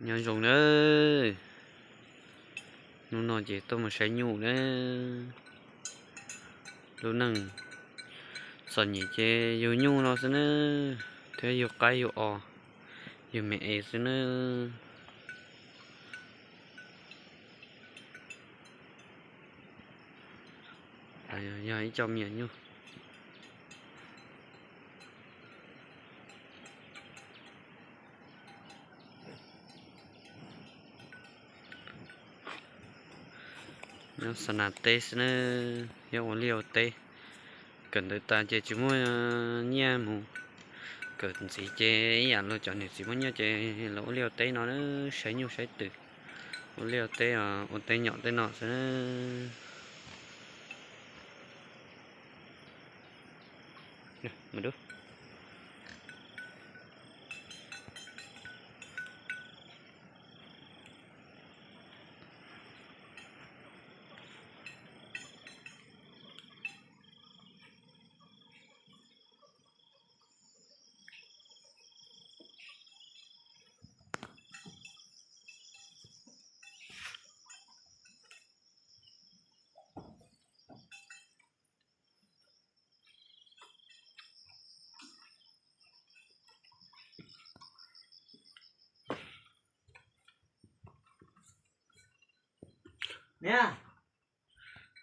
Nyob zoo nawb. Hnub no ces tuaj mus saib nyuj nawb. Lub neej txom nyem ces yug nyuj no xwb nawb, thiab yug qaib yug os, yug me es xwb nawb. Yog ib co me nyuam nyuj. Nyob xa nas teb xwb nawb, nyob ua liaj ua teb. Kawm ntawv tas ces tsis muaj nyiaj mus kawm ntxiv ces ib yam luag cov niam txiv muaj nyiaj ces los ua liaj ua teb no, saib nyuj saib twm, ua liaj ua teb, ua teb nyom tej no xwb.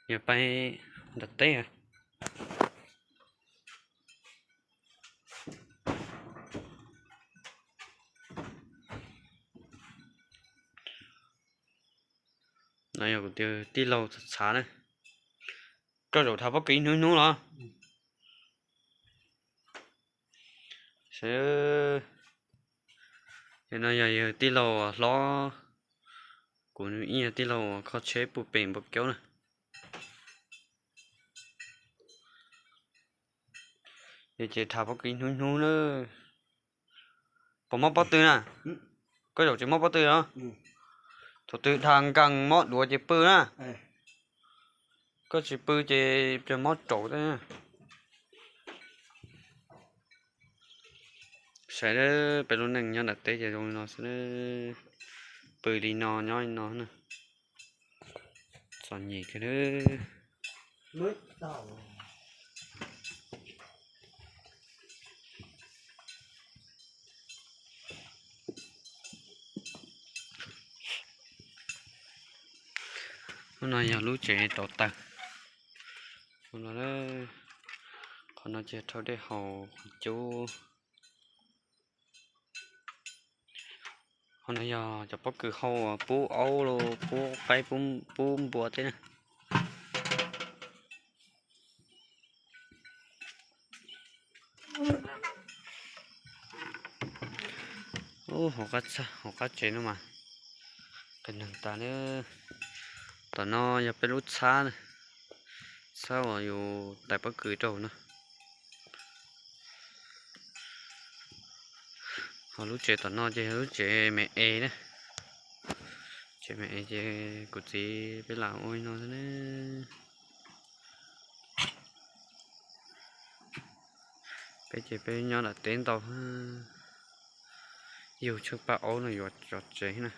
Yog pais nram teb. No yog kuv tus tij laug txhav na. Koj zaum dhav pob kws ib hnub hnub los? Yog no yog yawg tij laug hlob, kuv ib yawg tij laug kho tsheb puj pem npua kaub na. Yog ces dhav pob kws ib hnub hnub na. Puas mob pob tw na? Koj zaum tsis mob pob tw los? Thaum twg dhav nkees mob duav ces pw na. Koj tsis pw ces pliag mob raum. Saib peb lub neej nyob nram teb ces zoo li no xwb, pw li no nyob li no na. Txom nyem kawg. Lub no yog lub tsev rauv taws. Qhov no ces rau dej haus cub. Qhov no yog cov pob kws hau pub aub los pub qaib pub npua thiab na. Ub, hauv qab tsev no mas qis neeg tas li. Tom no yog peb lub txhab, txhab uas yus tais pob kws rau na. Ho lub tsev tom no ces yog lub tsev me es na. Tsev me es ces kuv txiv peb lam ua li no xwb na. Peb ces peb nyob nram teb ntau, yug tsheej paj aub no yuav tso tsev na.